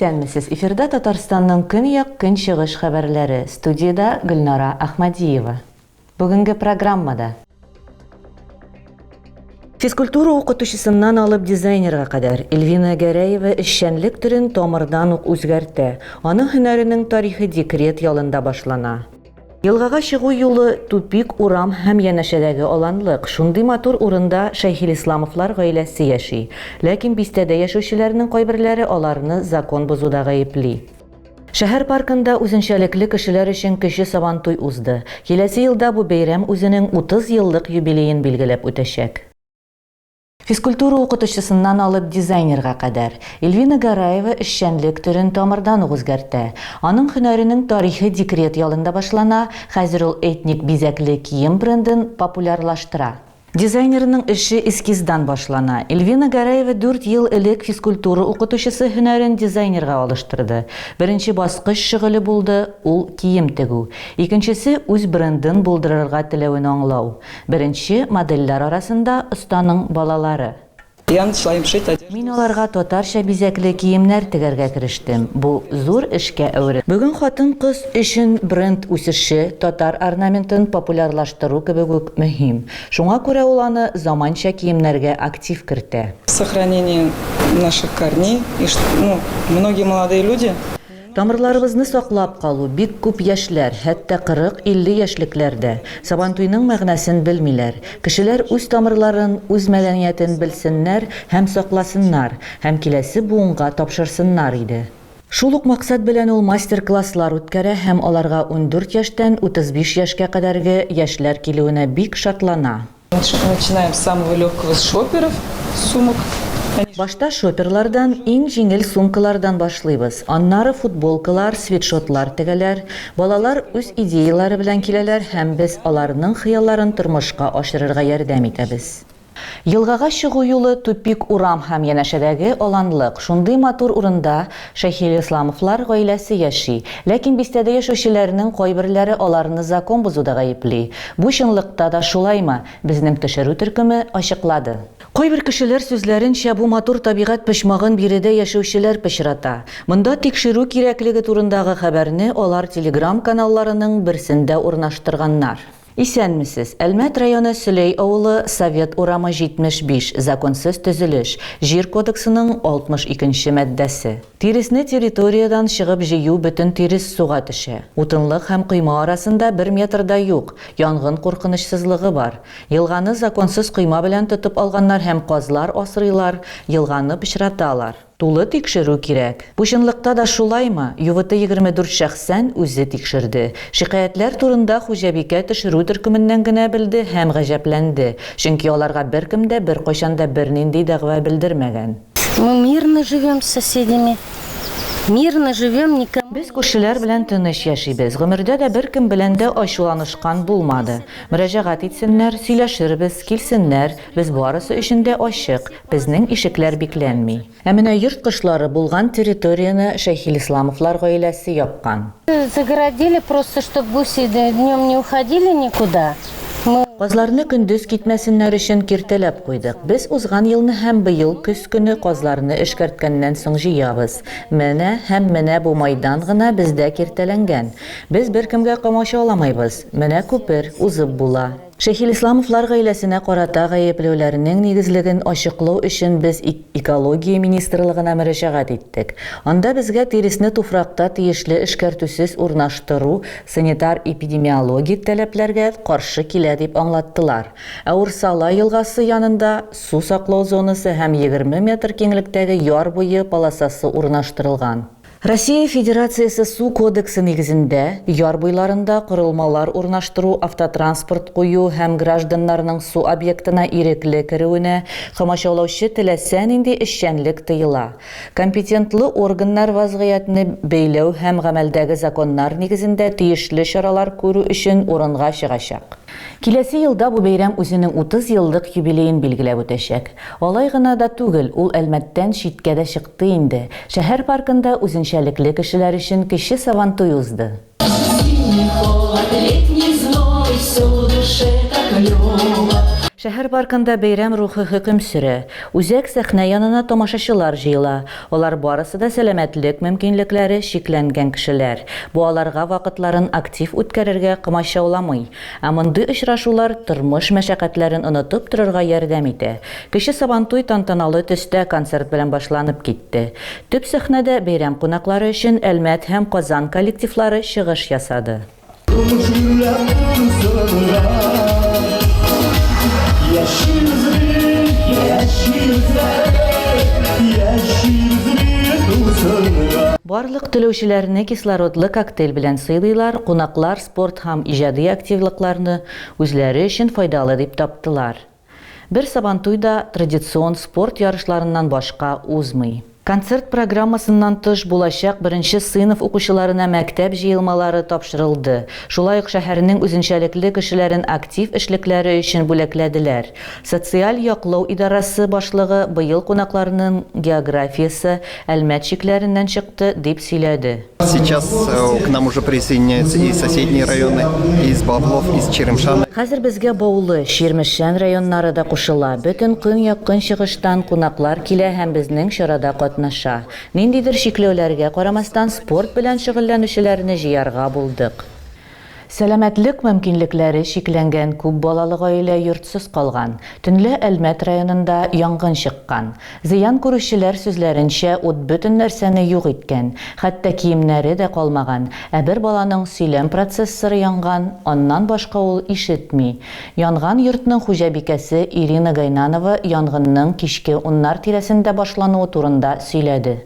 Исәнмесез! Эфирда Татарстанның көньяк-көнчыгыш хәбәрләре. Студиядә Гөлнара Әхмәдиева. Бүгенге программада. Физкультура укытучысыннан алып дизайнерга кадәр Эльвина Гәрәева эшчәнлек төрен тамырдан ук үзгәртә. Аның һөнәренең тарихы декрет ялында башлана. Елгага чыгу юлы, тупик урам һәм янәшәдәге аланлык. Шундый матур урында Шәйхелисламовлар гаиләсе яши. Ләкин бистәдә яшәүчеләрнең кайберләре аларны закон бозуда гаепли. Шәһәр паркында үзенчәлекле кешеләр өчен кече Сабантуй узды. Киләсе елда бу бәйрәм үзенең 30 еллык юбилеен билгеләп үтәчәк. Физкультура укытучысыннан алып дизайнерга кадәр. Эльвина Гараева эшчәнлек төрен тамырдан ук үзгәртә. Аның һөнәренең тарихы декрет ялында башлана, хәзер ул этник бизәкле кием брендын популярлаштыра. Дизайнерның эше эскиздан башлана. Эльвина Гараева дүрт ел элек физкультура укытучысы һөнәрен дизайнерга алыштырды. Беренче баскыч шөгыле булды, ул кием тегү. Икенчесе, үз брендын булдырырга теләвен аңлау. Беренче модельләр арасында останың балалары. Я начала им шить одежду. Мин аларга татарча бизәкле киемнәр тегәргә керештем. Бу зур эшкә әверелде. Бүген хатын-кыз өчен бренд үсеше татар орнаментын популярлаштыру кебек үк мөһим. Шуңа күрә ул аны заманча киемнәргә актив кертә. Сохранение наших корней и ну, многие молодые люди. Тамырларыбызны саклап калу, бик күп яшьләр, хәтта 40-50 яшьлекләр дә, Сабантуйның мәгънәсен белмиләр. Кешеләр үз тамырларын, үз мәдәниятен белсеннәр һәм сакласыннар, һәм киләсе буынга тапшырсыннар иде. Шул ук максат белән ул мастер-класслар үткәрә һәм аларга 14 яшьтән 35 яшькә кадәрге яшьләр килүенә бик шатлана. Начинаем с самого легкого, с шоперов, сумок. Башта шоперлардан, иң җиңел сумкалардан башлыйбыз. Аннары футболкалар, свитшотлар тегәләр. Балалар үз идеяләре белән киләләр һәм без аларның хыялларын тормышка ашырырга ярдәм итәбез. Елгага чыгу юлы, тупик урам һәм янәшәдәге аланлык. Шундый матур урында Шәйхелисламовлар гаиләсе яши. Ләкин бистәдә яшәүчеләрнең кайберләре аларны закон бозуда гаепли. Бу чынлыкта да шулаймы? Безнең төшерү төркеме ачыклады. Кайбер кешеләр сүзләренчә, бу матур табигать почмагын биредә яшәүчеләр пычрата. Монда тикшерү кирәклеге турындагы хәбәрне алар телеграм-каналларының берсендә урнаштырганнар. Исәнмесез! Әлмәт районы Сөләй авылы, Совет урамы, 75, законсыз төзелеш, Җир кодексының 62 нче маддәсе. Тиресне территориядән чыгып җыю бөтен тирес суга төшә. Утынлык һәм койма арасында бер метр да юк, янгын куркынычсызлыгы бар. Елганы законсыз койма белән тотып алганнар һәм казлар асрыйлар, елганы пычраталар. Тулы тикшерү кирәк. Бу чынлыкта да шулаймы? ЮВТ 24 шәхсән үзе тикшерде. Шикаятьләр турында хуҗабикә төшерү төркеменнән генә белде һәм гаҗәпләнде, чөнки аларга беркем дә беркайчан да бернинди дәгъва белдермәгән. Мы мирно живем с соседями. Мирно живем, никому. Без күршеләр белән тыныч яшибез. Гомердә дә беркем белән дә ачуланышкан булмады. Мөрәҗәгать итсеннәр, сөйләшербез, килсеннәр, без барысы өчен дә ачык. Безнең ишекләр бикләнми. Ә менә йорт кошлары булган территорияне Шәйхелисламовлар гаиләсе япкан. Загородили просто, чтоб гуси днем не уходили никуда. Мы. Казларны көндез китмәсеннәр өчен киртәләп куйдык. Без узган елны һәм быел көз көне казларны эшкәрткәннән соң җыябыз. Менә һәм менә бу майдан гына бездә киртәләнгән. Без беркемгә комачауламыйбыз. Менә күпер, узып була. Шәйхелисламовлар гаиләсенә карата гаепләүләрнең нигезлеген ачыклау өчен без Экология министрлыгына мөрәҗәгать иттек. Анда безгә тиресне туфракта тиешле эшкәртүсез урнаштыру санитар-эпидемиологик таләпләргә каршы килә дип аңлаттылар. Ә Урсала елгасы янында су саклау зонасы һәм 20 метр киңлектәге яр буе полосасы урнаштырылган. Россия Федерациясе Су кодексы нигезендә, яр буйларында корылмалар урнаштыру, автотранспорт кую һәм гражданнарның су объектына ирекле керүенә комачаулаучы теләсә нинди эшчәнлек тыела. Компетентлы органнар вазгыятьне бәйләү һәм гамәлдәге законнар нигезендә тиешле чаралар күрү өчен урынга чыгачак. Киләсе елда бу бәйрәм үзенең 30 еллык юбилеен билгеләп үтәчәк. Алай гына да түгел, ул Әлмәттән читкә дә чыкты инде. Шәһәр паркында үзенчәлекле кешеләр өчен кече Сабантуй узды. Шәһәр паркында бәйрәм рухы хөкем сөрә. Үзәк сәхнә янына тамашачылар җыела. Алар барысы да сәламәтлек мөмкинлекләре чикләнгән кешеләр. Бу аларга вакытларын актив үткәрергә комачауламый. Ә мондый очрашулар тормыш мәшәкатьләрен онытып торырга ярдәм итә. Кече Сабантуй тантаналы төстә концерт белән башланып китте. Төп сәхнәдә бәйрәм кунаклары өчен Әлмәт һәм Казан коллективлары чыгыш ясады. Тормыш гөрләп торсынга. Яшибез бит, яшибез әле, яшибез бит тулсынга. Барлык теләүчеләрне кислородлы коктейль белән сыйлыйлар, кунаклар спорт һәм иҗади активлыкларны үзләре өчен файдалы дип таптылар. Бер Сабантуй да традицион спорт ярышларыннан башка узмый. Концерт программасыннан тыш, булачак беренче сыйныф укучыларына мәктәп җыелмалары тапшырылды, шулай ук шәһәрнең үзенчәлекле кешеләрен актив эшлекләре өчен бүләкләделәр. Социаль яклау идарәсе башлыгы быел кунакларның географиясе Әлмәт чикләреннән чыкты, дип сөйләде. Сейчас э, к нам уже присоединяются и соседние районы, из Бавлов, из Черемшана. Хәзер безгә Баулы, Чирмешән районнары да кушыла. Бөтен көньяк-көнчыгыштан кунаклар килә һәм безнең чарада катнаша. Ниндидер чикләүләргә карамастан, спорт белән шөгыльләнүчеләрне җыярга булдык. Сәламәтлек мөмкинлекләре чикләнгән күп балалы гаилә йортсыз калган. Төнлә Әлмәт районында янгын чыккан. Зыян күрүчеләр сүзләренчә, ут бөтен нәрсәне юк иткән, хәтта киемнәре дә калмаган, ә бер баланың сөйләм процессоры янган, аннан башка ул ишетми. Янган йортның хуҗабикәсе Ирина Гайнанова янгынның кичке уннар тирәсендә башлануы турында сөйләде.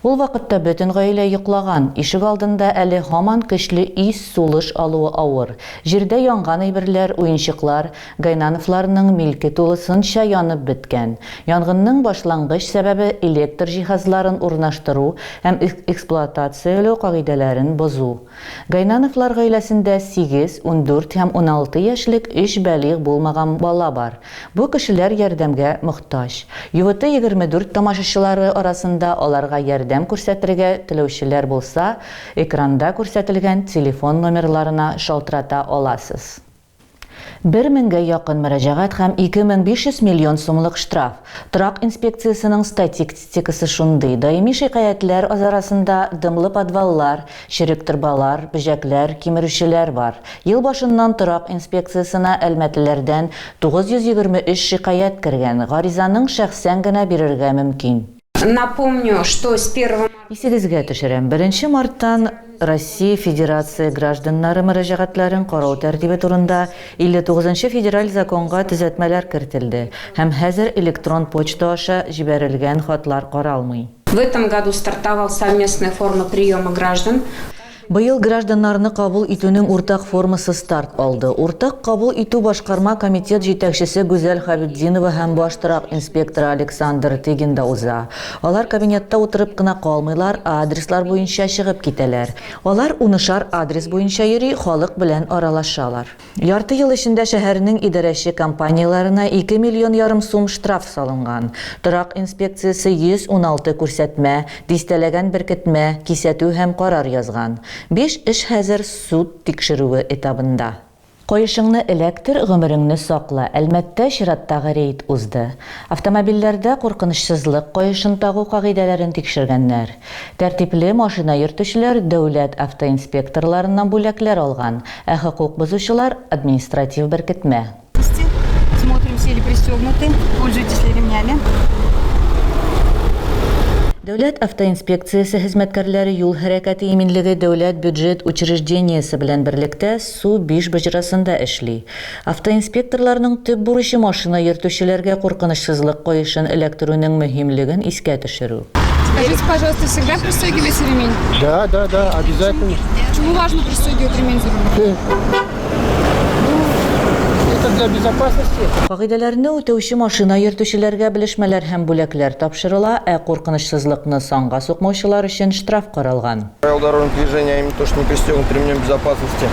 Ул вакытта бөтен гаилә йоклаган, ишек алдында әле һаман көчле ис, сулыш алуы авыр. Җирдә янган әйберләр, уенчыклар, Гайнановларның милке тулысынча янып беткән. Янгынның башлангыч сәбәбе, электр җиһазларын урнаштыру һәм эксплуатацияләү кагыйдәләрен бозу. Гайнановлар гаиләсендә сигез, 14 һәм 16 яшьлек өч балигъ булмаган бала бар. Бу кешеләр ярдәмгә мохтаҗ. ЮВТ 24 тамашачылары арасында аларга ярдәм күрсәтергә теләүчеләр булса, экранда күрсәтелгән телефон номерларына шалтырата аласыз. Бер меңгә якын мөрәҗәгать һәм 2500 миллион сумлык штраф. Торак инспекциясенең статистикасы шундый. Даими шикаятьләр арасында дымлы подваллар, черек торбалар, бөҗәкләр, кимерүчеләр бар. Ел башыннан торак инспекциясенә әлмәтлеләрдән 923 шикаять кергән. Гаризаның шәхсән генә бирергә мөмкин. Напомню, что с первого. Исегезгә төшерәм, беренче марттан Россия Федерация гражданнары мөрәҗәгатьләрен карау тәртибе турында 59 нчы федераль законга төзәтмәләр кертелде һәм хәзер электрон почта аша җибәрелгән хатлар каралмый. В этом году стартовал совместная форма приема граждан. Быел гражданнарны кабул итүнең уртак формасы старт алды. Уртак кабул итү башкарма комитет җитәкчесе Гүзәл Хабетдинова һәм баш торак инспекторы Александр Тыгинда уза. Алар кабинетта утырып кына калмыйлар, адреслар буенча чыгып китәләр. Алар унышар адрес буенча йөри, халык белән аралашалар. Ярты ел эчендә шәһәрнең идарәче компанияләренә 2 миллион ярым сум штраф салынган. Торак инспекциясе 116 күрсәтмә, дистәләгән беркетмә, кисәтү һәм карар язган. Биш эш хәзер суд тикшерүе этабында. Каешыңны эләктер, гомереңне сакла! Әлмәттә чираттагы рейд узды. Автомобильләрдә куркынычсызлык каешын тагу кагыйдәләрен тикшергәннәр. Тәртипле машина йөртүчеләр дәүләт автоинспекторларыннан бүләкләр алган, ә хокук бозучылар, административ беркетмә. Смотрим, все ли пристегнуты, пользуетесь ли ремнями. Дәүләт автоинспекциясе хезмәткәрләре юл хәрәкәте иминлеге дәүләт бюджет учреждениесе белән берлектә Су биш боҗрасында эшли. Автоинспекторларның төп бурычы машина йөртүчеләргә куркынычсызлык каешын эләктерүнең мөһимлеген искә төшерү. Скажите, пожалуйста, всегда пристегиваете ремень? Да, да, да, обязательно. Почему важно пристегивать ремень за рулем? Это для безопасности. Кагыйдәләрне үтәүче машина йөртүчеләргә белешмәләр һәм бүләкләр тапшырыла, ә куркынычсызлыкны санга сукмаучылар өчен штраф каралган. Правила дорожного движения, а именно то, что не пристегнут ремнем безопасности.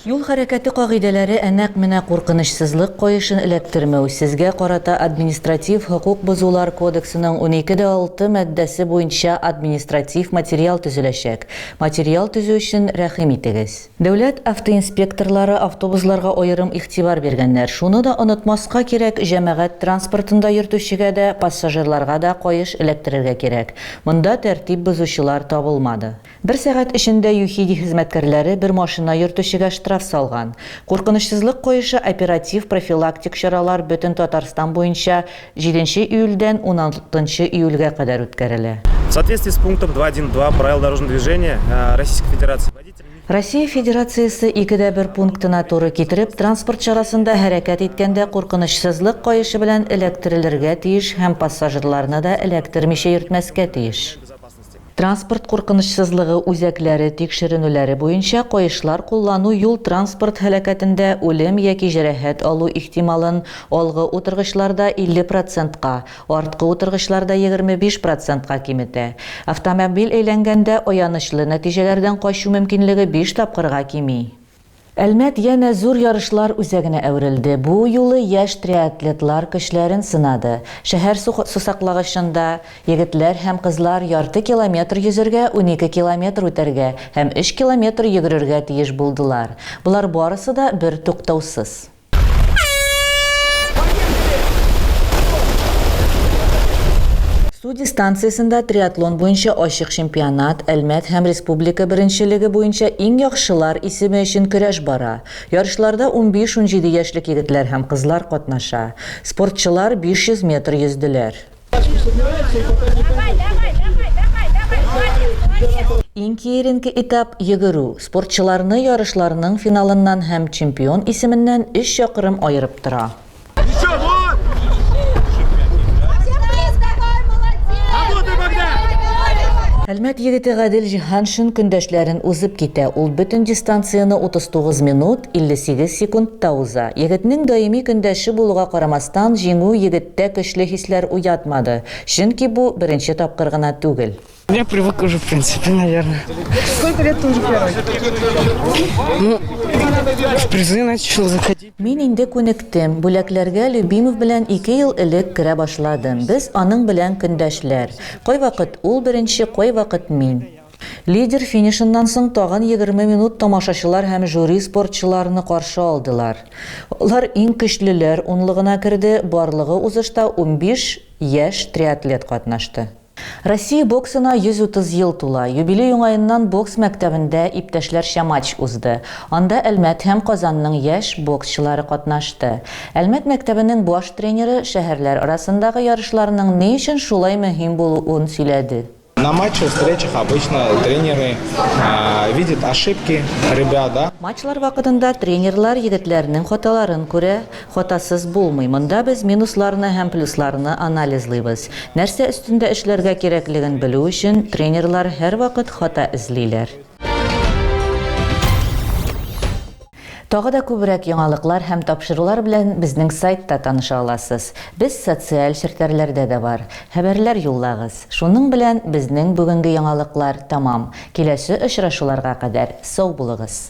Юл хәрәкәте кагыйдәләре ә нәкъ менә куркынычсызлык каешын эләктермәү, сезгә карата Административ хокук бозулар кодексының 12 дә 6 маддәсе буенча административ материал төзеләчәк. Материал төзү өчен рәхим итегез. Дәүләт автоинспекторлары автобусларга аерым игътибар биргән. эләктергәннәр. Шуны да онытмаска кирәк, җәмәгать транспортында йөртүчегә дә, пассажирларга да каеш эләктерергә кирәк. Монда тәртип бозучылар табылмады. Бер сәгать эчендә ЮХИДИ хезмәткәрләре бер машина йөртүчегә штраф салган. Куркынычсызлык каешы оператив профилактик чаралар бөтен Татарстан буенча җиденче июльдән уналтынчы июльгә кадәр үткәрелә. В соответствии с пунктом 2.1.2 Правил дорожного движения Российской Федерации водитель не Россия Федерациясе 2.1 пунктына туры китереп, транспорт чарасында хәрәкәт иткәндә куркынычсызлык каешы белән эләктерелергә тиеш һәм пассажирларны да эләктермичә йөртмәскә тиеш. Транспорт куркынычсызлыгы үзәкләре тикшеренүләре буенча, каешлар куллану юл-транспорт һәлакәтендә үлем яки җәрәхәт алу ихтималын алгы утыргычларда 50 процентка, арткы утыргычларда 25 процентка киметә. Автомобиль әйләнгәндә аянычлы нәтиҗәләрдән качу мөмкинлеге биш тапкырга кими. Әлмәт янә зур ярышлар үзәгенә әверелде. Бу юлы яшь триатлетлар көчләрен сынады. Шәһәр сусаклагычында егетләр һәм кызлар ярты километр йөзергә, 12 километр үтәргә һәм өч километр йөгерергә тиеш булдылар. Болар барысы да бертуктаусыз. Су дистанциясендә триатлон буенча ачык чемпионат, Әлмәт һәм республика беренчелеге буенча иң яхшылар исеме өчен көрәш бара. Ярышларда унбиш-унҗиде яшьлек егетләр һәм кызлар катнаша. Спортчылар 500 метр йөзделәр. Иң киеренке этап, йөгерү. Спортчыларны ярышларның финалыннан һәм чемпион исеменнән өч чакрым аерып тора. Әлмәт егете Гадел Җиһаншин көндәшләрен узып китә. Ул бөтен дистанцияне 39 минут 58 секундта уза. Егетнең даими көндәше булуга карамастан, җиңү егеттә көчле хисләр уятмады, чөнки бу беренче тапкыр гына түгел. Я привык уже, в принципе, наверное. Сколько лет ты уже первый? Ну, в призы начал заходить. Мин инде күнектем. Бүләкләргә Любимов белән ике ел элек керә башладым. Без аның белән көндәшләр. Кайвакыт ул беренче, кайвакыт мин. Лидер финишыннан соң тагын 20 минут тамашачылар һәм жюри спортчыларны каршы алдылар. Алар иң көчлеләр унлыгына керде, барлыгы узышта 15 яшь триатлет катнашты. Россия боксына 130 ел тула. Юбилей уңаеннан бокс мәктәбендә иптәшләрчә матч узды. Анда Әлмәт һәм Казанның яшь боксчылары катнашты. Әлмәт мәктәбенең баш тренеры шәһәрләр арасындагы ярышларның ни өчен шулай мөһим булуын сөйләде. На матчевых встречах обычно тренеры видят ошибки ребят, да. Матчлар вакытында тренерлар егетләрнең хаталарын күрә, Хатасыз булмый. Монда без минусларны һәм плюсларны анализлыйбыз. Нәрсә өстендә эшләргә кирәклеген белү өчен тренерлар һәрвакыт хата эзлиләр. Тагы да күбрәк яңалыклар һәм тапшырулар белән безнең сайтта таныша аласыз. Без социаль челтәрләрдә дә бар. Хәбәрләр юллагыз. Шуның белән безнең бүгенге яңалыклар тәмам. Киләсе очрашуларга кадәр сау булыгыз!